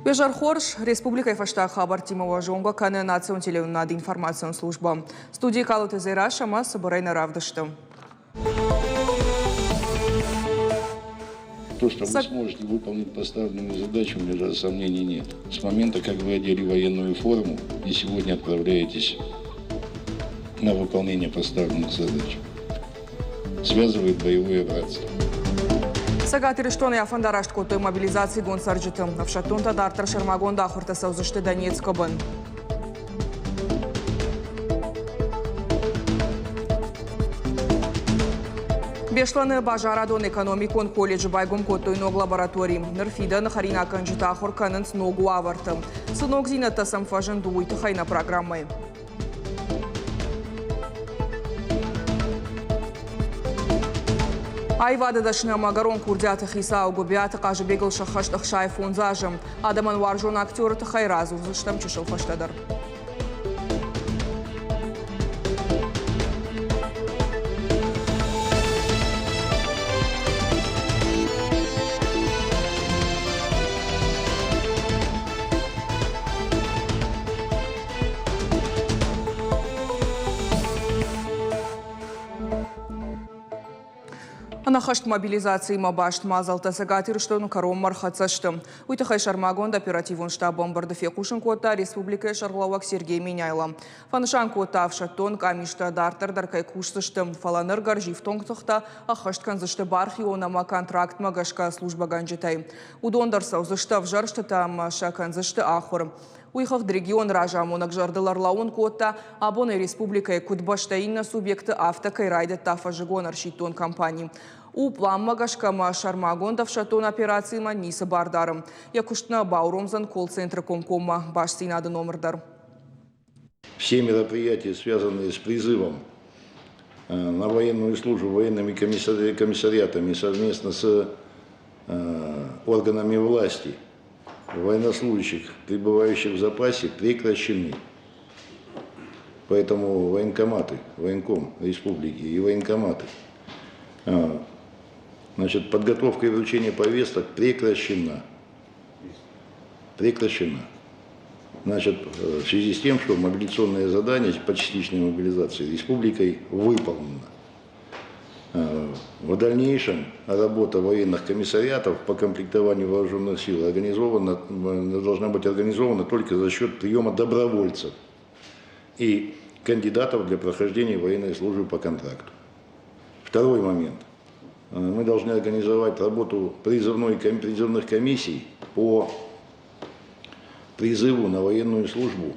Уе зӕр хорз! Республикӕйы фӕстаг хабӕрттимӕ уӕ зонгӕ кӕны национ телеуынынады информацион службӕ. Студийы Калоты Дзерассӕ ӕмӕ цыбырӕй нӕ равдысты. То, что вы сможете выполнить поставленную задачу, у меня даже сомнений нет. С момента, как вы одели военную форму и сегодня отправляетесь на выполнение поставленных задач, связывает боевое братство. Цӕгат Ирыстоны афӕндараст кодтой мобилизацигонд цӕрджыты. Ӕфсӕддонтӕ дарддӕр сӕрмагонд ахуыртӕ цӕудзысты Донецкы бын. Беслӕны базарадон-экономикон колледжы байгом кодтой ног лаборатори. Ныр фидӕны хӕринаггӕнджытӕ ахуыр кӕнынц ног уавӕрты. Цы ногдзинӕдтӕ сӕм фӕзынд, уый тыххӕй нӕ программӕйы. Аивады дӕсны ӕмӕ ӕгӕрон курдиаты хицау Гуыбиаты Хъазыбегыл сӕххӕст 65 азы. Адӕмӕн уарзон актеры тыххӕй радзурдзыстӕм чысыл фӕстӕдӕр. Ӕнӕххӕст мобилизациимӕ баст мадзӕлттӕ Цӕгат Ирыстоны кӕронмӕ ӕрхӕццӕ сты. Уый тыххӕй сӕрмагонд оперативон штабы ӕмбырды фехъусын кодта республикӕйы сӕргълӕууӕг Сергей Меняйло. Фӕнысан кодта, ӕфсӕддон къамистӕ дарддӕр дӕр кӕй кусдзысты, фӕлӕ ныр гӕрзифтонг тыхтӕ ӕххӕст кӕндзысты бархион ӕмӕ контрактмӕ гӕсгӕ службӕгӕнджытӕй. Уыдон дӕр цӕудзысты ӕвзӕрстытӕ ӕмӕ сӕ кӕндзысты ахуыр. Уый хыгъд регионы разамонӕг зӕрдыл ӕрлӕууын кодта, абон республикӕйы куыд бӕстӕ иннӕ субъекты, афтӕ кӕй райдыдта фӕззыгон ӕрсидтон кампани. У пъланмӕ гӕсгӕ ӕмӕ сӕрмагонд ӕфсӕддон операцимӕ ницы бар дары. Йӕ куыст нӕ бауромдзӕн колл-центры комкоммӕ бастдзинады номыр дӕр. Все мероприятия, связанные с призывом на военную службу военными комиссариатами совместно с органами власти, военнослужащих, пребывающих в запасе, прекращены. Поэтому военкоматы, военком республики и военкоматы, значит, подготовка и вручение повесток прекращена. Прекращена. Значит, в связи с тем, что мобилизационное задание по частичной мобилизации республикой выполнено. В дальнейшем работа военных комиссариатов по комплектованию вооруженных сил организована, должна быть организована только за счет приема добровольцев и кандидатов для прохождения военной службы по контракту. Второй момент. Мы должны организовать работу призывной, призывных комиссий по призыву на военную службу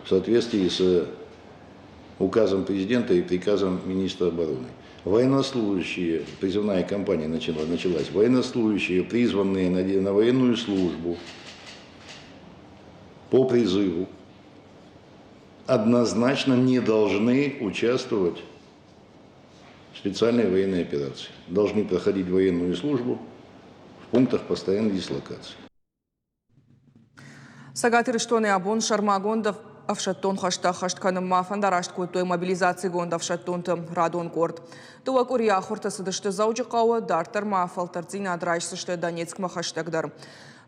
в соответствии с указом президента и приказом министра обороны. Военнослужащие, призывная кампания началась, военнослужащие, призванные на военную службу по призыву, однозначно не должны участвовать в специальной военной операции. Должны проходить военную службу в пунктах постоянной дислокации. Цӕгат Ирыстоны абон сӕрмагонд ӕфсӕддон хӕстӕ ӕххӕст кӕнынмӕ фӕндараст кодтой мобилизацигонд ӕфсӕддонты радон къорд. Дыууӕ къуырийы ахуыртӕ цыдысты Дзӕуджыхъӕуы, дарддӕр ма фӕлтӕрддзинад райсдзысты Донецкмӕ хӕстӕгдӕр.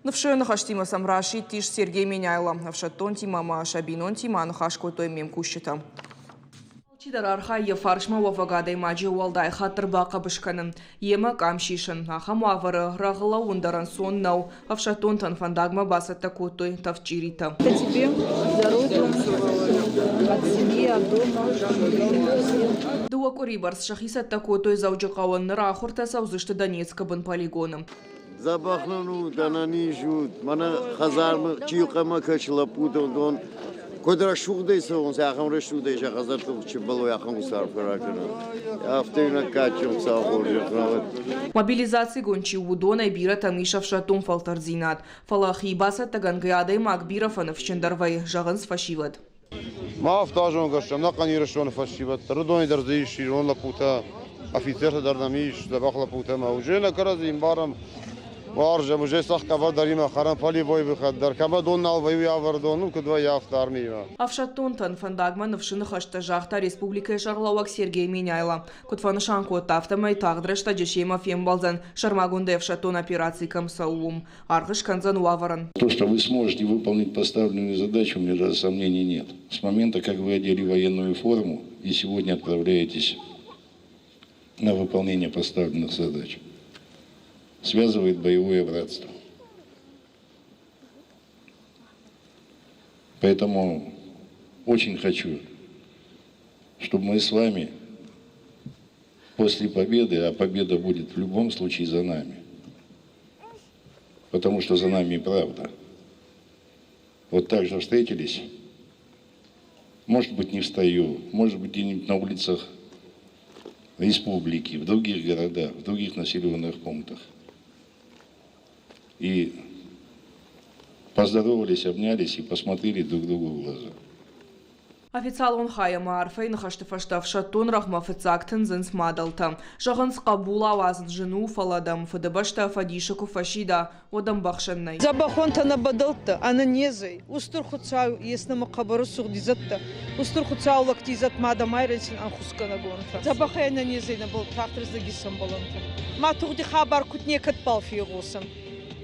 Ныфсы ныхӕстимӕ сӕм расидтис Сергей Меняйло. Ӕфсӕддонтимӕ ӕмӕ сӕ бинонтимӕ аныхас кодтой ме мкусджытӕ. Алчидӕр архайы йӕ фарсмӕ уӕвӕг адӕймаджы уӕлдай хатт ӕрбахъӕбыс кӕнын, йемӕ къам сисын. Ахӕм уавӕры рӕгъылӕууын дӕр ӕнцон нӕу. Ӕфсӕддонтӕн фӕндагмӕ бацӕттӕ кодтой тӕвдчъиритӕ. Тебе дорогу от семьи, от дома. Дыууӕ къуыри бӕрц сӕхи цӕттӕ кодтой Дзӕуджыхъӕуы. Ныр ахуыртӕ цӕудзысты Донецкы бын полигоны. Дзӕбӕх нын у, ӕнӕниз у. Мӕнӕ хӕдзармӕ чи хъӕмӕ кӕсы лӕппутӕ, уыдон куыд рӕсугъдӕй цӕуынц, ахӕм рӕсугъдӕй сӕ хӕдзӕрттыл чи бӕлой, ахӕм цард ракӕнын. Афтӕ нӕ кадджын Хуыцауы хорзӕх рауад. Мобилизацигонд чи у, уыдонӕй бирӕтӕм ис ӕфсӕддон фӕлтӕрддзинад. Фӕлӕ хи бацӕттӕгӕнгӕ адӕймаг бирӕ фӕныфсджындӕр вӕййы, зӕгъынц фӕсивӕд. Ма афтӕ зонгӕ стӕм ӕнӕхъӕн Ирыстоны фӕсивӕд дӕр. Уыдонӕй дӕр дзы ис ирон лӕппутӕ, офицертӕ дӕр нӕм ис, дзӕбӕх лӕппутӕ ӕмӕ уже нӕ кӕрӕдзи ӕмбарӕм. Уарзӕм, уже цӕхгӕвӕр дӕр имӕ хӕрӕн полевой выход дӕр, кӕмӕ дон нал вӕййы, уый ӕвӕрдон, ну куыд вӕййы, афтӕ армиимӕ. Ӕфсӕддонтӕн фӕндагмӕ ныфсы ныхӕстӕ загъта республикӕйы сӕргълӕууӕг Сергей Меняйло. Куыд фӕнысан кодта, афтӕмӕй тагъд рӕстӕджы семӕ фембӕлдзӕн сӕрмагондӕй ӕфсӕддон операци кӕм цӕуы, уым. Аргъ скӕндзӕн уавӕрӕн. То, что вы сможете выполнить поставленную задачу, у меня даже сомнений нет. С момента, как вы одели военную форму и сегодня отправляетесь на выполнение поставленных задач, связывает боевое братство. Поэтому очень хочу, чтобы мы с вами после победы, а победа будет в любом случае за нами, потому что за нами правда. Вот так же встретились, может быть, не в строю, может быть, где-нибудь на улицах республики, в других городах, в других населенных пунктах. И поздоровались, обнялись и посмотрели друг другу в глаза. Официалон хай ӕмӕ арфӕйы ныхӕсты фӕстӕ ӕфсӕддон рӕгъмӕ фыццаг тындзынц мадӕлтӕ. Зӕгъынц, хъӕбул ауадзын зын у, фӕлӕ дӕм Фыдыбӕстӕ фӕдисы куы фӕсида, уӕд ӕмбӕхсӕн нӕй. Дзӕбӕхонтӕ нӕ бӕдӕлттӕ, ӕнӕнезӕй, Устур Хуцау ес нӕмӕ хъӕбӕр сугъд изӕдтӕ, Устур Хуцау лӕгти изӕд мадӕ Майрӕн син ӕнхусгӕнӕгонтӕ. Дзӕбӕхӕй ӕнӕнезӕй нӕбӕл тагъд рӕстӕги исӕмбӕлӕнтӕ. Ма тугъди хабар куд некӕдбал фегъосӕн.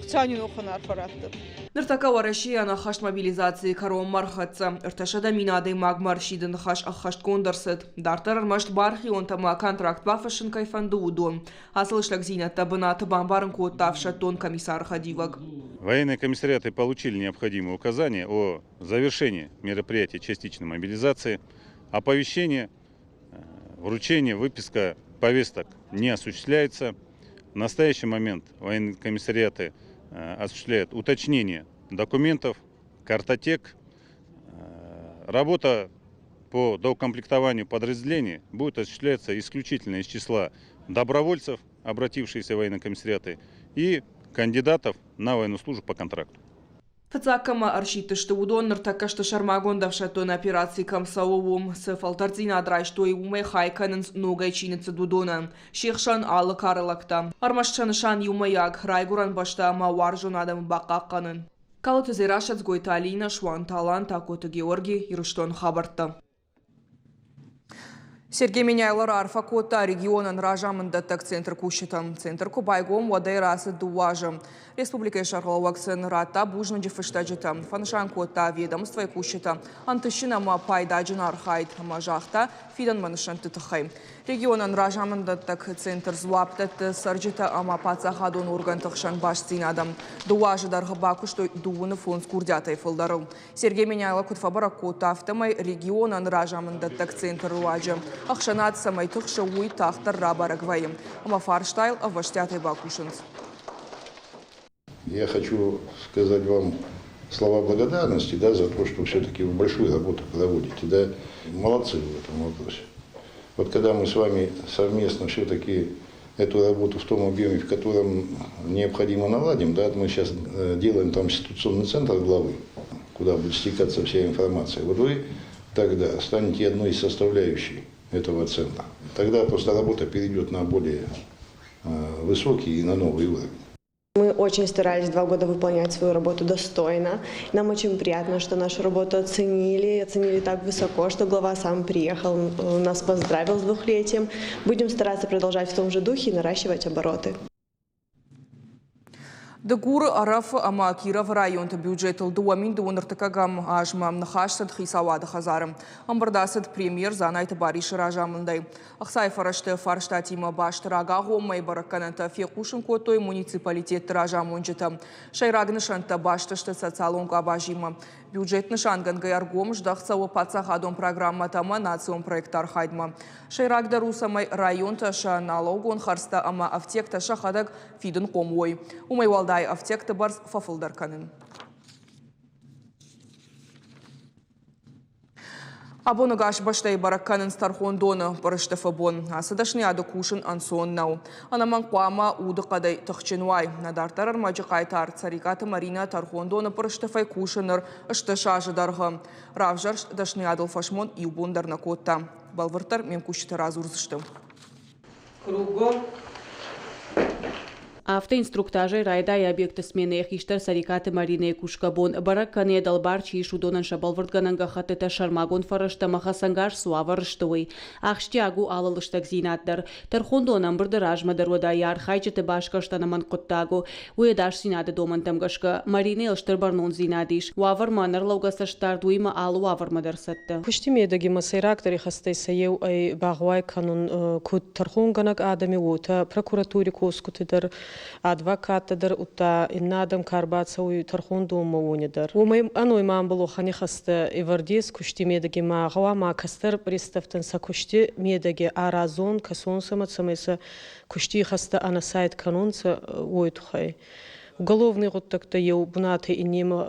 Хуцау нин уӕхӕн арфӕ раттӕд. Ныртӕккӕ Уӕрӕсейы ӕнӕххӕст мобилизацийы кӕронмӕ ӕрхӕццӕ. 300 000 адӕймагмӕ ӕрсиды ныхас ӕххӕстгонд ӕрцыд. Дарддӕр ӕрмӕст бархионтӕ ӕмӕ контракт бафыссын кӕй фӕнды, уыдон. Ацы лыстӕгдзинӕдтӕ бынаты бамбарын кодта ӕфсӕддон комиссары хӕдивӕг. Военные комиссариаты получили необходимые указания о завершении мероприятий частичной мобилизации, оповещение, вручение, выписка повесток не осуществляется. В настоящий момент военные комиссариаты осуществляют уточнение документов, картотек. Работа по доукомплектованию подразделений будет осуществляться исключительно из числа добровольцев, обратившихся в военные комиссариаты, и кандидатов на военную службу по контракту. Фыццаг кӕмӕ ӕрсидтысты, уыдон ныртӕккӕ сты сӕрмагонд ӕфсӕддон операци кӕм цӕуы, уым. Цы фӕлтӕрддзинад райстой, уымӕй хай кӕнынц ногӕй чи ныццыд, уыдонӕн. Се хсӕн алы кары лӕгтӕ. Ӕрмӕст сӕ нысан иумӕйаг, райгуырӕн бӕстӕ ӕмӕ уарзон адӕмы бахъахъхъӕнын. Калоты Дзерассӕ, Дзгойты Алинӕ, Суанты Алан, Такоты Георги, Ирыстоны хабӕрттӕ. Сергей Меняйло раарфӕ кодта регионӕн разамынддӕттӕг центры кусджытӕн. Центр куы байгом, уӕдӕй рацыд 2 азы. Республикӕйы сӕргълӕууӕг сын радта бузныджы фыстӕджытӕ. Фӕнысан кодта ведомствойы кусджытӕ ӕнтыстджын ӕмӕ пайдаджын архайд ӕмӕ загъта фидӕнмӕ нысӕнтты тыххӕй. Регионӕн разамынддӕттӕг центр дзуапп дӕтты цӕрджытӕ ӕмӕ паддзахадон органты хсӕн бастдзинадӕн. 2 азы дӕргъы бакуыстой 25 курдиатӕй фылдӕрыл. Сергей Меняйло куыд фӕбӕрӕг кодта, афтӕмӕй регионӕн разамынддӕттӕг центры руаджы ӕхсӕнад цӕмӕй тыхсы, уый тагъддӕр рабӕрӕг вӕййы ӕмӕ фарстайыл ӕвӕстиатӕй бакусынц. Я хочу сказать вам слова благодарности, да, за то, что все-таки вы большую работу проводите. Да. Молодцы в этом вопросе. Вот когда мы с вами совместно все-таки эту работу в том объеме, в котором необходимо, наладим, да, мы сейчас делаем там ситуационный центр главы, куда будет стекаться вся информация. Вот вы тогда станете одной из составляющих этого центра. Тогда просто работа перейдет на более высокий и на новый уровень. Мы очень старались 2 года выполнять свою работу достойно. Нам очень приятно, что нашу работу оценили, оценили так высоко, что глава сам приехал, нас поздравил с двухлетием. Будем стараться продолжать в том же духе и наращивать обороты. Дыгуры, Ӕрӕфы ӕмӕ Кировы районты бюджетыл 2031 азмӕ ныхас цыд хицауады хӕдзары. Ӕмбырд ацыд премьер Дзанайты Барисы разамындӕй. Ӕхцайы фӕрӕзты фарстатимӕ баст рагагъоммӕйы бӕрӕггӕнӕнтӕ фехъусын кодтой муниципалитетты разамонджытӕ. Сӕйраг нысӕнттӕ баст сты социалон къабазимӕ. Бюджет нысангӕнгӕ ӕргом здӕхт цӕуы паддзахадон программӕтӕ ӕмӕ национ проектты архайдмӕ. Сӕйрагдӕр у, цӕмӕй районтӕ сӕ налогон хӕрдзтӕ ӕмӕ ӕфтиӕгтӕ сӕхӕдӕг фидынхъом уой. Уымӕй уӕлдай ӕфтиӕгты бӕрц фӕфылдӕр кӕнын. Абон ӕгас бӕстӕйы бӕрӕг кӕнынц тӕрхондоны пъырыстыфы бон. Ацы дӕсныйады кусын ӕнцон нӕу. Ӕнӕмӕнг хъуамӕ удыхъӕдӕй тыхджын уай. Нӕ дарддӕр ӕрмӕджы хъайтар Цӕрикъаты Маринӕ тӕрхондоны пъырыстыфӕй кусы ныр 18 азы дӕргъы. Равзӕрст дӕсныйадыл фӕсмон иу бон дӕр нӕ кодта. Бӕлвырддӕр ме мкусджытӕ радзурдзысты. Кругом. Афтӕ инструктажӕй райдайы объекты сменӕйы хистӕр Цӕрикъаты Маринӕйы кусгӕ бон. Бӕрӕг кӕны, йӕ дӕлбар чи ис, уыдонӕн сӕ бӕлвырдгӕнӕн гӕххӕттытӕ, сӕрмагонд фӕрӕзтӕ ӕмӕ хӕцӕнгарз цы уавӕры сты, уый. Ахсджиаг у алы лыстӕгдзинад дӕр. Тӕрхондоны ӕмбырды размӕ дӕр уӕдӕ йӕ архайджыты басгӕрст ӕнӕмӕнг хъуыддаг у. Уый ӕдасдзинады домӕнтӕм гӕсгӕ Маринӕйыл стыр бӕрнондзинад ис. Уавӕрмӕ ӕнӕрлӕугӕ цӕстдард, уыимӕ алы уавӕрмӕ дӕр цӕттӕ. Кусти медӕги ма сӕйрагдӕр ихӕстӕй сӕ еу ӕй багъӕуай кӕнун куд тӕрхонгӕнӕг адӕми, уотӕ прокуратури косгути дӕр, адвокаттӕ дӕр, удта иннӕ адӕм ка рбацӕуй тӕрхондонмӕ, уони дӕр. Уомӕй ӕной ма ӕмбӕлохӕни хӕстӕ ӕвӕрд ес кусти медӕги ма гъӕуама кӕстӕр приставтӕн сӕ кусти медӕги аразон кӕсонцӕ цӕмӕй сӕ кусти ихӕстӕ ӕнӕсайд кӕнонцӕ, уой туххӕй. Уголовный гъуддӕгтӕ еу бунатӕй иннемӕ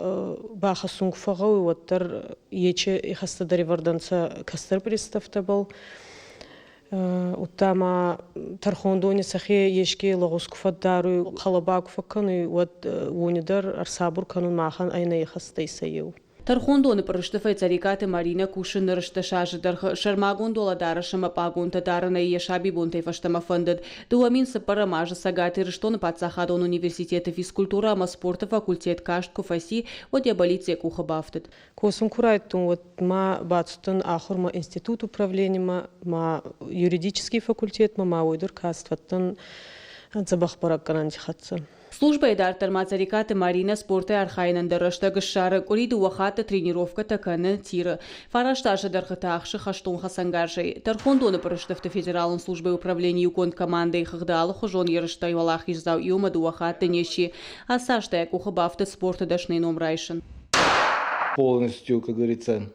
бахӕссун ку фӕгъгъӕуй, уӕддӕр ечи ихӕстӕ дӕр ивӕрдӕнцӕ кӕстӕр приставтӕбӕл. Удта ма тӕрхондони сӕхе еске лӕгъуз ку фӕддаруй, хъӕлӕба ку фӕккӕнуй, уӕд уони дӕр ӕрсабур кӕнун махӕн ӕй нӕ ихӕстӕй сӕ еу. Тӕрхондоны пъырыстыфӕй Цӕрикъаты Маринӕ кусы ныр стӕс азы дӕргъы. Сӕрмагонд уӕлӕдарӕс ӕмӕ пъагонтӕ дарын ӕй йӕ сабибонтӕй фӕстӕмӕ фӕндыд. 2004 азы Цӕгат Ирыстоны паддзахадон университеты физкультурӕ ӕмӕ спорты факультет каст куы фӕци, уӕд йӕ бӕллиц йӕ къухы бафтыд. Косун ку райдтон, уӕд ма бацудтӕн ахурмӕ институт управленимӕ, ма юридический факультетмӕ, ма уой дӕр каст фӕдтӕн дзӕбӕх бӕрӕггӕнӕнти хӕццӕ. Службӕйы дарддӕр ма Цӕрикъаты Маринӕ спортӕй архайынӕн дӕр рӕстӕг ссары, къуыри дыууӕ хатты тренировкӕтӕ кӕны тиры. Фараст азы дӕргъы та ӕхсы хӕстон хӕцӕнгарзӕй. Тӕрхондоны пъырыстыфты федералон службӕйы управленийы иугонд командӕйы хыгъды алыхуызон ерыстӕй уӕлахиздзау иумӕ дыууӕ хатты не сси. Ацы азтӕ йӕ къухы бафтыд спорты дӕсныйы ном райсын. Полностью, как говорится,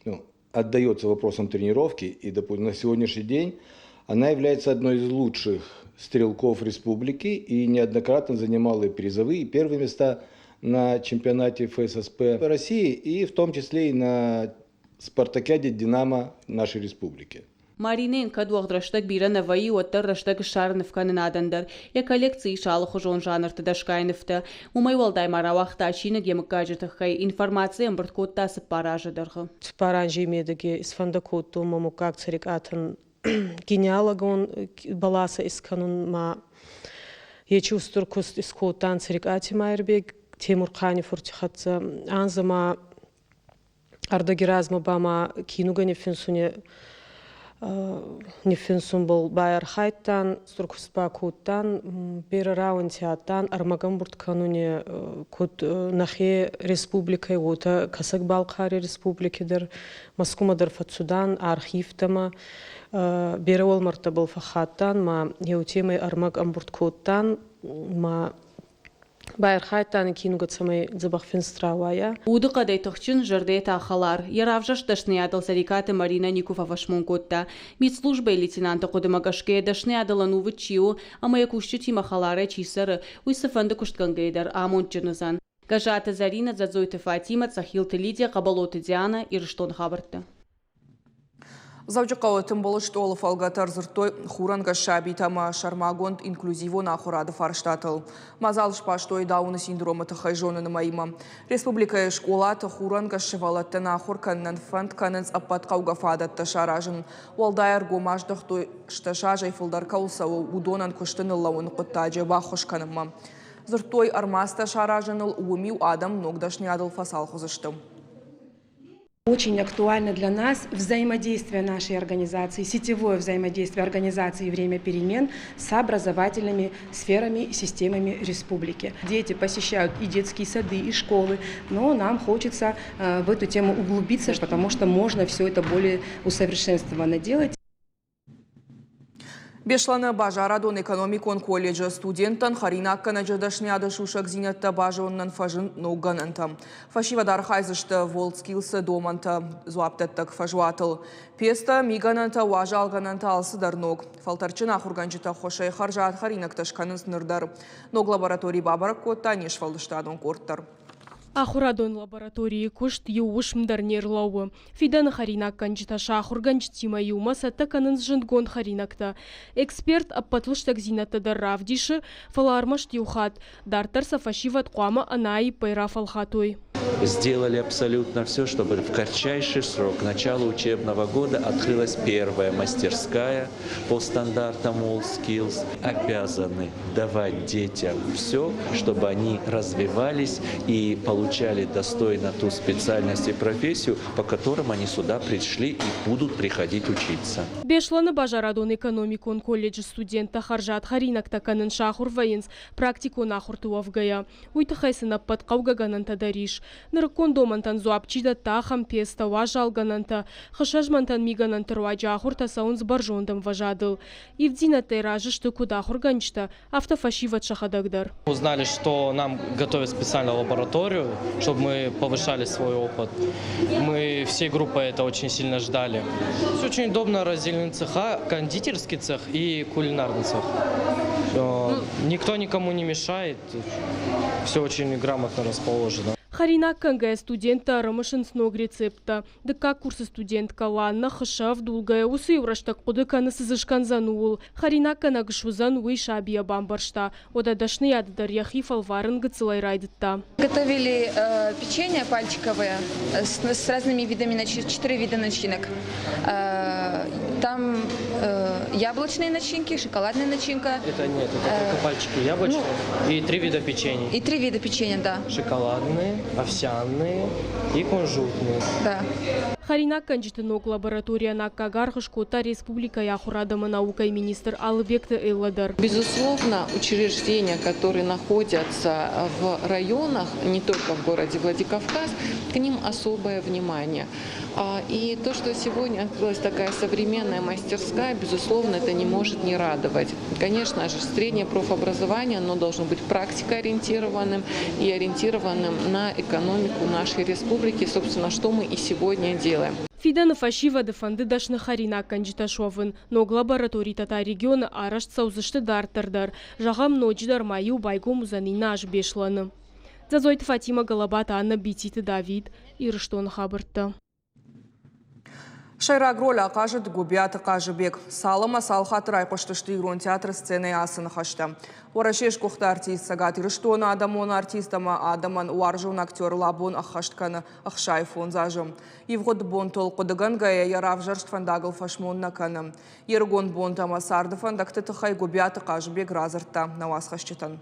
ну, отдается вопросам тренировки, и, допустим, на сегодняшний день она является одной из лучших стрелков республики и неоднократно занимала и призовые, и первые места на чемпионате ФССП России и в том числе и на спартакиаде «Динамо» нашей республики. Маринӕйӕн кӕд уӕгъд рӕстӕг бирӕ нӕ вӕййы, уӕддӕр рӕстӕг ссары нывкӕнынадӕн дӕр. Йӕ коллекцийы ис алыхуызон жанрты дӕсгай нывтӕ. Уымӕй уӕлдай ма рауагъта чиныг йӕ мыггаджы тыххӕй. Информаци ӕмбырд кодта цыппар азы дӕргъы. Цыппар анзей медӕги исфӕндӕ кодтон мӕ муггаг Цӕрикъатӕн генеалогон бӕласӕ искӕнун ма ечи устур куст искодтан Цӕрикъати Майрбег Темурхъани фурти хӕццӕ. Анзӕ ма ӕрдӕги размӕ ба ма кинугӕ ниффинсуни ниффинсунбӕл байархайдтан, устур куст бакодтан, берӕ рауӕнти адтан ӕрмӕг ӕмбурд кӕнуни куд нӕхе республикӕй, уотӕ Кӕсӕг-Балхъари республики дӕр, Мӕскумӕ дӕр фӕццудан архивтӕмӕ, берӕ уӕлмӕрдтӕбӕл фӕххаттан ма еутемӕй ӕрмӕг ӕмбурд кодтан ма Байархайдта кинугӕ, цӕмӕй дзӕбӕх финст рауайа. Удыхъӕдӕй тыхджын, зӕрдӕйы та хӕлар. Йӕ равзӕрст дӕсныйадыл Цӕрикъаты Маринӕ никуы фӕфӕсмон кодта. Мидслужбӕйы лейтенанты хъуыдымӕ гӕсгӕ йӕ дӕсныйадыл ӕнувыд чи у ӕмӕ йӕ кусджытимӕ хӕларӕй чи цӕры, уый цыфӕнды куыстгӕнгӕйӕ дӕр амондджын уыдзӕн. Гӕззаты Зӕринӕ, Дзӕдзойты Фатимӕ, Цъӕхилты Лидия, Хъӕбӕлоты Дианӕ, Ирыстоны хабӕрттӕ. Дзӕуджыхъӕуы тымбыл стъолы фӕлгӕты ӕрдзырдтой хурӕнгӕс сабитӕ ӕмӕ сӕрмагонд инклюзивон ахуырады фарстатыл. Мадзал сбастой Дауны синдромы тыххӕй зоныны мӕймӕ. Республикӕйы скъолаты хурӕнгӕс сывӕллӕттӕн ахуыр кӕнынӕн фӕнд кӕнынц ӕппӕт хъӕугӕ фадӕттӕ саразын. Уӕлдай ӕргом аздӕхтой, 60 азӕй фылдӕр кӕуыл цӕуы, уыдонӕн куысты ныллӕууыны хъуыддаджы баххуыс кӕнынмӕ. Дзырдтой ӕрмадзтӕ саразыныл, уым-иу адӕм ног дӕсныйадыл фӕцалх уыдзысты. Очень актуально для нас взаимодействие нашей организации, сетевое взаимодействие организации «Время перемен» с образовательными сферами и системами республики. Дети посещают и детские сады, и школы, но нам хочется в эту тему углубиться, потому что можно все это более усовершенствованно делать. Беслӕны базарадон-экономикон колледжы студенттӕн хӕринаггӕнӕджы дӕсныйады сусӕгдзинӕдтӕ базонынӕн фӕзынд ног гӕнӕнтӕ. Фӕсивӕд архайдзысты WorldSkills-ы домӕнтӕ дзуапдӕттӕг фӕзуатыл. Пецтӕ, мигӕнӕнтӕ, уазалгӕнӕнтӕ алцыдӕр ног. Фӕлтӕрдджын ахуыргӕнджытӕ ӕххуысӕй хӕрзад хӕринӕгтӕ скӕнынц ныр дӕр. Ног лаборатори бабӕрӕг кодта не сфӕлдыстадон къорд дӕр. Ахуырадон лабораторийы куыст иу уысм дӕр не рлӕууы. Фидӕны хӕринаггӕнджытӕ сӕ ахуыргӕнджытимӕ иумӕ цӕттӕ кӕнынц зындгонд хӕринӕгтӕ. Эксперт ӕппӕт лыстӕгдзинӕдтӕ дӕр равдисы, фӕлӕ ӕрмӕст иу хатт. Дарддӕр сӕ фӕсивӕд хъуамӕ ӕнӕаиппӕй рафӕлхатой. Сделали абсолютно все, чтобы в кратчайший срок, к началу учебного года, открылась первая мастерская по стандартам WorldSkills. Обязаны давать детям все, чтобы они развивались и получали достойно ту специальность и профессию, по которым они сюда пришли и будут приходить учиться. Беслӕны базарадон-экономикон колледжы студенттӕ хӕрзад хӕринӕгтӕ кӕнын сахуыр вӕййынц практикон ахуырты уӕвгӕйӕ. Уый тыххӕй сын ӕппӕт хъӕугӕ гӕнӕнтӕ дӕр ис. Нырыккон домӕнтӕн дзуапп чи дӕтта, ахӕм пецтӕ, уазалгӕнӕнтӕ, хысӕзмӕнтӕн мигӕнӕнты руаджы ахуыртӕ цӕуынц бӕрзонд ӕмвӕзадыл. Ивддзинӕдтӕй разы сты куыд ахуыргӕнджытӕ, афтӕ фӕсивӕд сӕхӕдӕг дӕр. Узнали, что нам готовят специально лабораторию, чтобы мы повышали свой опыт. Мы всей группой это очень сильно ждали. Все очень удобно разделены цеха, кондитерский цех и кулинарный цех. Ну, никто никому не мешает, все очень грамотно расположено. Хӕринаг кӕнгӕйӕ студенттӕ ӕрымысынц ног рецепттӕ. Дыккаг курсы студенткӕ Ланна хыссӕ ӕвдулгӕйӕ уыцы иу рӕстӕг хъуыды кӕны, цы дзы скӕндзӕн, ууыл. Хӕринаггӕнӕг суыдзӕн, уый сабийӕ бамбӕрста. Уӕдӕ дӕсныйады дӕр йӕхи фӕлварын гыццылӕй райдыдта. Готовили печенье пальчиковое с разными видами начинок, четыре вида начинок. Там яблочные начинки, шоколадная начинка. Это нет, это только пальчики яблочные ну, и три вида печенья. И три вида печенья, да. Шоколадные, овсяные и кунжутные. Да. Хӕринаггӕнджыты ног лабораторийӕн аккаг аргъ скодта республикӕйы ахуырад ӕмӕ наукӕйы министр Алыбегты Эллӕ дӕр. Безусловно, учреждения, которые находятся в районах, не только в городе Владикавказ, к ним особое внимание. И то, что сегодня открылась такая современная мастерская, безусловно, это не может не радовать. Конечно же, среднее профобразование, оно должно быть практикоориентированным и ориентированным на экономику нашей республики, собственно, что мы и сегодня делаем. Фидӕны фӕсивӕды фӕнды дӕсны хӕринаггӕнджытӕ суӕвын. Ног лабораторитӕ та регионы арӕзт цӕудзысты дарддӕр дӕр. Зӕгъӕм, ноджыдӕр ма иу байгом уыдзӕн иннӕ аз Беслӕны. Дзӕдзойты Фатимӕ, Галабаты Анна, Бититы Давид, Ирыстоны хабӕрттӕ. Сӕйраг роль ахъазыд Гуыбиаты Хъазыбег. Цал ӕмӕ цал хатты райхъуыстысты ирон театры сценӕйы ацы ныхӕстӕ. Уӕрӕсейы сгуыхт артист, Цӕгат Ирыстоны адӕмон артист ӕмӕ адӕмӕн уарзон актер Лабон ӕххӕст кӕны 65 азы. Ивгъуыд бонтыл хъуыдыгӕнгӕйӕ йӕ равзӕрст фӕндагыл фӕсмон нӕ кӕны. Йе рыгон бонтӕ ӕмӕ царды фӕндӕгты тыххӕй Гуыбиаты Хъазыбег радзырдта нӕ уацхӕсджытӕн.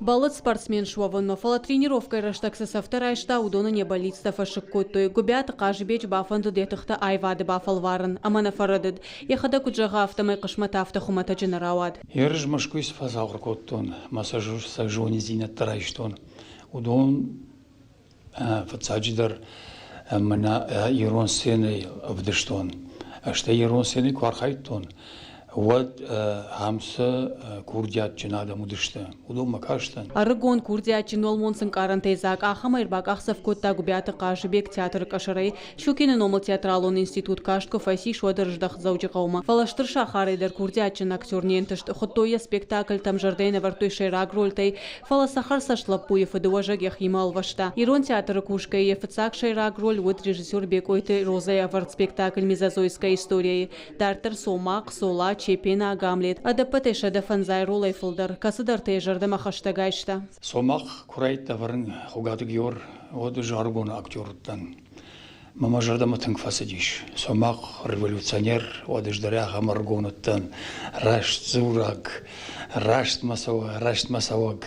Бӕллыд спортсмен суӕвынмӕ, фӕлӕ тренировкӕйы рӕстӕг цы цӕфтӕ райста, уыдон ын йӕ бӕллицтӕ фӕсыкк кодтой. Гуыбиаты Хъазыбеджы бафӕндыд йӕ тыхтӕ аивады бафӕлварын, ӕмӕ нӕ фӕрӕдыд. Йӕхӕдӕг куыд зӕгъы, афтӕмӕй хъысмӕт афтӕ хуымӕтӕджы нӕ рауад. Ерыс Мӕскуыйы цы фӕцахуыр кодтон ӕмӕ сӕ зониндзинӕдтӕ райстон, уыдон фыццаджыдӕр мӕнӕ ирон сценӕйы ӕвдыстон. Стӕй ирон сценӕйы куы архайдтон, уӕд ам цы курдиатджын адӕм уыдысты, уыдонмӕ кастӕн. Ӕрыгон, курдиатджын уӕлмонц ӕнкъарӕнтӕй дзаг ахӕмӕй ӕрбакъахдзӕф кодта Гуыбиаты Хъазыбег театры къӕсӕрӕй. Щукины номыл театралон институт каст куы фӕцис, уӕд ӕрыздӕхт Дзӕуджыхъӕумӕ. Фӕлӕ стыр сахарӕй дӕр курдиатджын актер не нтыст. Хуыдтой йӕ спектакльтӕм, зӕрдӕ йын ӕвӕрдтой сӕйраг рольтӕй, Фӕлӕ цӕхӕрцӕст лӕппуйы фыдыуӕзӕг йӕхимӕ ӕлвӕста. Ирон театры кусгӕйӕ йӕ фыццаг сӕйраг роль уыд режиссер Бекъойты Розӕйы ӕвӕрд спектакль «Мезозойская история-йы». Дарддӕр Цомахъ, Цола, Чепена, Гамлет. Ӕдӕппӕтӕй 150 ролӕй фылдӕр, кӕцыдӕртӕ йӕ зӕрдӕмӕ хӕстӕг айста. Цомахъ куы райдыдта ӕвӕрын Хуыгаты Геор, уӕд ӕз ӕрыгон актер уыдтӕн. Мӕ мӕ зӕрдӕмӕ тынг фӕцыдис. Цомахъ революционер, уӕд ӕз дӕр ахӕм ӕрыгон уыдтӕн, раст дзурӕг, рӕстмӕ цӕуӕг,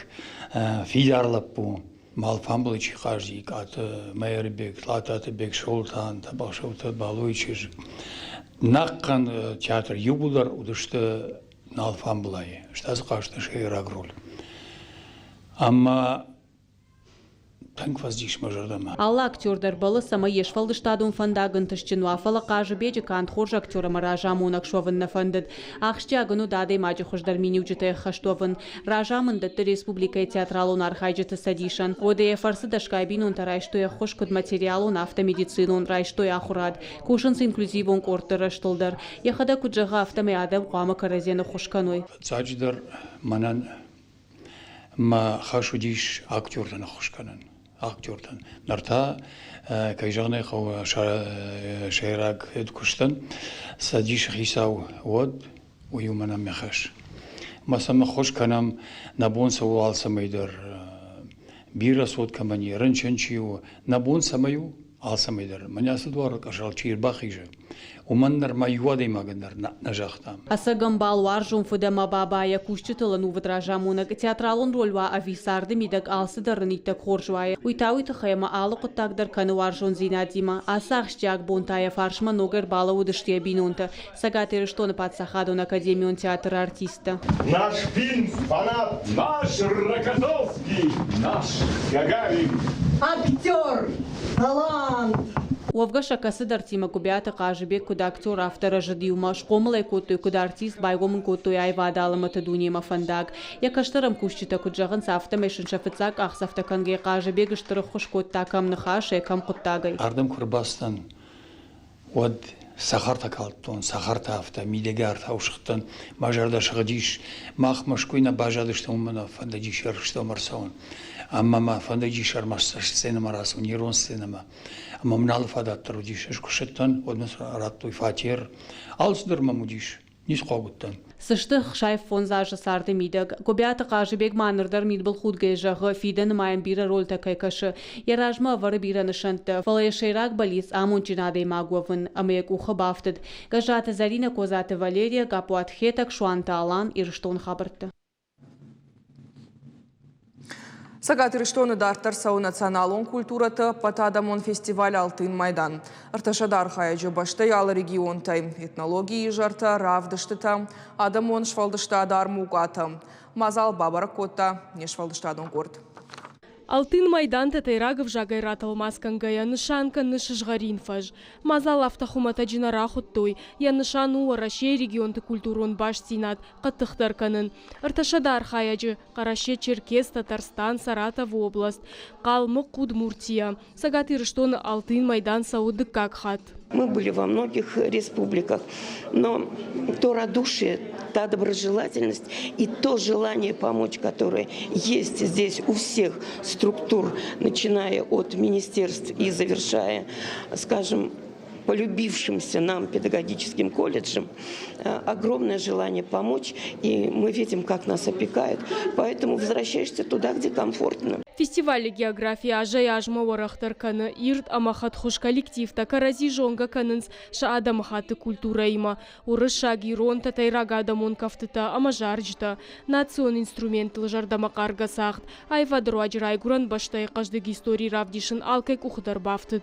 фидар лӕппу. Малфамбылы чи хъазти, Икъаты Мӕирбег, Тлататы Бексолтан, Тӕбӕхсӕуты Балойы чызг. Нахъхъӕн театр иууылдӕр уыдысты Налфамбылайы, стӕй дзы хъазты сӕйраг роль. Ӕмӕ Тынг фӕцис мӕ зӕрдӕмӕ. Алы актер дӕр бӕллы, цӕмӕй йе сфӕлдыстадон фӕндаг ӕнтыстджын уа, фӕлӕ Хъазыбеджы канд хорз актер ӕмӕ разамонӕг суӕвын нӕ фӕндыд. Ахсджиаг ын уыд адӕймаджы хуыздӕр миниуджытӕй ӕххӕст уӕвын. Разамынд дӕтты республикӕйы театралон архайджыты цӕдисӕн. Уӕдӕ йӕ фӕрцы дӕсгай бинонтӕ райстой ӕххуыс куыд материалон, афтӕ медицинон, райстой ахуырад. Кусынц инклюзивон къордты рӕзтыл дӕр. Йӕхӕдӕг куыд зӕгъы, афтӕмӕй адӕм хъуамӕ кӕрӕдзийӕн ӕххуыс кӕной. Фыццаджыдӕр мӕнӕн Мӕ хӕс уыдис актертӕн ӕххуыс кӕнын. Актертӕн. Ныр та, кӕй зӕгъын ӕй хъӕуы, сӕйраг куыстӕн цӕдисы хицау уӕд, уый у мӕнӕн мӕ хӕс. Мӕ сӕм ӕххуыс кӕнӕм, нӕ бон цы у алцӕмӕй дӕр. Бирӕ цот кӕмӕн и, рынчын чи у, нӕ бон цӕмӕй у, алцӕмӕй дӕр. Мӕнӕ ацы дуары къӕсӕрыл чи ӕрбахизы, уымӕн нырма иу адӕймагӕн дӕр нӕ загътам. Ӕцӕг ӕмбал уарзон фыд ӕмӕ баба йӕ кусджытыл ӕнувыд разамонӕг, театралон роль уа ӕви царды мидӕг алцыдӕр ын иттӕг хорз уайы, уый та уый тыххӕй ӕмӕ алы хъуыддаг дӕр кӕны уарзондзинадимӕ. Ацы ахсджиаг бон та йӕ фарсмӕ ног ӕрбалӕууыдысты йӕ бинонтӕ, Цӕгат Ирыстоны паддзахадон академион театры артисттӕ. Наш фильм фанат, наш Рокоссовский, наш Гагарин. Актер, талант. Уӕвгӕ сӕ кӕцыдӕртимӕ Гуыбиаты Хъазыбег куыд актер, афтӕ рӕзыд иумӕ, схъомыл ӕй кодтой куыд артист, байгом ын кодтой аивады алӕмӕты дунемӕ фӕндаг. Йӕ кӕстӕр ӕмкусджытӕ куыд зӕгъынц, афтӕмӕй сын сӕ фыццаг къахдзӕфтӕ кӕнгӕ Хъазыбег стыр ӕххуыс кодта кӕм ныхасӕй, кӕм хъуыддагӕй. Ардӕм куы ӕрбацыдтӕн, уӕд цӕхӕртӕ калдтон, цӕхӕртӕ афтӕ, мидӕгӕй артау сыгъдтӕн, мӕ зӕрдӕ сыгъдис. Мах Мӕскуыйы нӕ баззадыстӕм, уымӕн ӕмӕ фӕндыдис Ирыстонмӕ ӕрцӕуын. Ӕмӕ мӕ фӕндыдис ӕрмӕстдӕр сценӕмӕ рацӕуын, ирон сценӕмӕ. Ӕмӕ мын алы фадат дӕр уыдис. Ӕз куы ссыдтӕн, уӕд мын радтой фатер. Алцыдӕр мӕм уыдис. Ницы хъуаг уыдтӕн. Цы сты 65 азы царды мидӕг? Гуыбиаты Хъазыбег ма ныр дӕр мидбылхудгӕ зӕгъы, фидӕны ма йӕм бирӕ рольтӕ кӕй кӕсы. Йӕ размӕ ӕвӕры бирӕ нысӕнттӕ, фӕлӕ йӕ сӕйраг бӕллиц амондджын адӕймаг уӕвын, ӕмӕ йӕ къухы бафтыд. Гӕззаты Зӕринӕ, Козаты Валерия, Гаппуаты Хетӕг, Суанты Алан, Ирыстоны хабӕрттӕ. Цӕгат Ирыстоны дарддӕр цӕуы националон культурӕты ӕппӕтадӕмон фестиваль «Алтын Майдан». 300 архайӕджы бӕстӕйы алы регионтӕй, этнологийы изӕртӕ, равдыстытӕ, адӕмон сфӕлдыстады армукъатӕ. Мадзал бабӕрӕг кодта не сфӕлдыстадон къорд. Алтын Майдан тӕтӕйраг ӕвзагӕй ратӕлмац кӕнгӕйӕ нысан кӕны сызгъӕрин фӕз. Мадзал афтӕ хуымӕтӕджы нӕ рахуыдтой. Йӕ нысан у Уӕрӕсейы регионты культурон бастдзинад хъӕддыхдӕр кӕнын. 300 архайӕджы Хъӕрӕсе, Черкес, Татарстан, Саратовы област, Хъалмыхъ, Удмуртия. Цӕгат Ирыстоны Алтын Майдан цӕуы дыккаг хатт. Мы были во многих республиках, но то радушие, та доброжелательность и то желание помочь, которое есть здесь у всех структур, начиная от министерств и завершая, скажем, полюбившимся нам педагогическим колледжем, огромное желание помочь, и мы видим, как нас опекают. Поэтому возвращаешься туда, где комфортно. Фестивалы географи азӕй-азмӕ уӕрӕхдӕр кӕны, ирд ӕмӕ хӕдхуыз коллективтӕ кӕрӕдзи зонгӕ кӕнынц сӕ адӕмыхатты культурӕимӕ, уырыссаг, ирон, тӕтӕйраг адӕмон кӕфтытӕ ӕмӕ зарджытӕ, национ инструменттыл зӕрдӕмӕхъаргӕ цагъд, аивады руаджы райгуырӕн бӕстӕйы хъӕздыг истори равдисын алкӕй къухы дӕр бафтыд.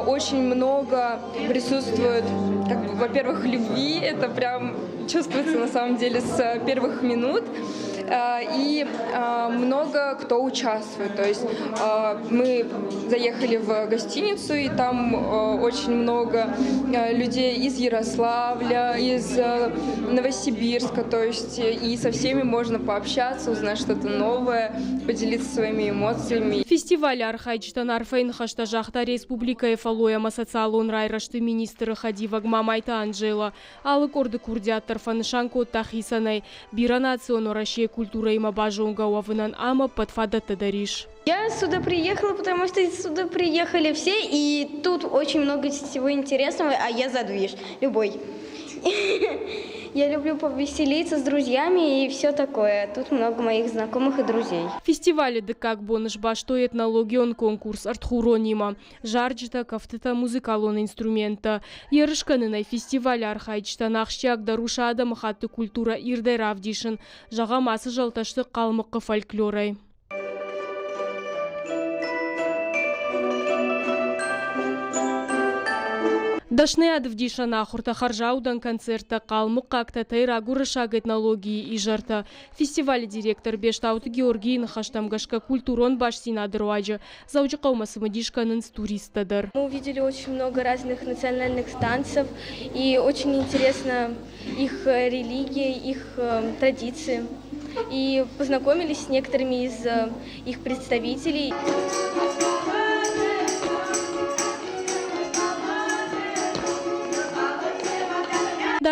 Очень много присутствует, как бы, во-первых, любви, это прям чувствуется на самом деле с первых минут. И много кто участвует. То есть мы заехали в гостиницу, и там очень много людей из Ярославля, из Новосибирска, то есть и со всеми можно пообщаться, узнать что-то новое, поделиться своими эмоциями. Фестивалы архайджытӕн арфӕйы ныхӕстӕ загъта республикӕйы фӕллой ӕмӕ социалон райрӕзты министры хӕдивӕг Мамайты Анжела. Алы къорды курдиат дӕр фӕнысан кодта хицӕнӕй. Бирӕнацион Уӕрӕсейы культурӕимӕ базонгӕ уӕвынӕн ам ӕппӕт фадӕттӕ дӕр ис. Я сюда приехала, потому что сюда приехали все, и тут очень много всего интересного, а я за движ, любой. Я люблю повеселиться с друзьями и все такое. Тут много моих знакомых и друзей. Фестивалы дыккаг бон сбастой этнологион конкурс Ӕртхуронимӕ. Зарджытӕ, кӕфтытӕ, музыкалон инструменттӕ. Ерыс кӕнынӕй фестивалы архайджытӕн ахсджиагдӕр у сӕ адӕмыхатты культурӕ ирдӕй равдисын. Зӕгъӕм, ацы зӕлтӕ сты Хъалмыхъхъы фольклорӕй. Дӕсныйад ӕвдисӕн ахуыртӕ, хӕрзаудӕн концерттӕ, хъалмыхъхъаг тӕтӕйраг уырыссаг этнологийы изӕртӕ. Фестивалы директор Бестауты Георгийы ныхӕстӕм гӕсгӕ культурон бастдзинады руаджы Дзӕуджыхъӕумӕ цымыдис кӕнынц туристтӕ дӕр. Мы увидели очень много разных национальных танцев и очень интересно их религия, их традиции. И познакомились с некоторыми из их представителей.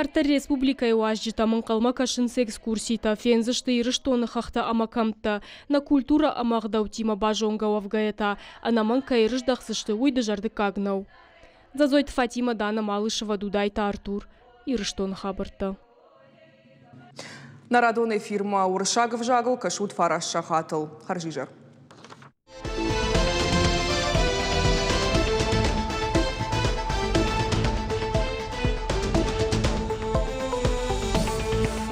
Дарддӕр республикӕйы уазджытӕм ӕнхъӕлмӕ кӕсынц экскурситӕ, фендзысты Ирыстоны хӕхтӕ ӕмӕ кӕмттӕ. Нӕ культурӕ ӕмӕ ӕгъдӕуттимӕ базонгӕ уӕвгӕйӕ та, ӕнӕмӕнг кӕй ӕрыздӕхдзысты, уый дызӕрдыггаг нӕу. Дзӕдзойты Фатимӕ, Дана Малышева, Дудайты Артур. Ирыстоны хабӕрттӕ. Нӕ радон эфирмӕ уырыссаг ӕвзагыл кӕсут фараст сахатыл. Хӕрзизӕр.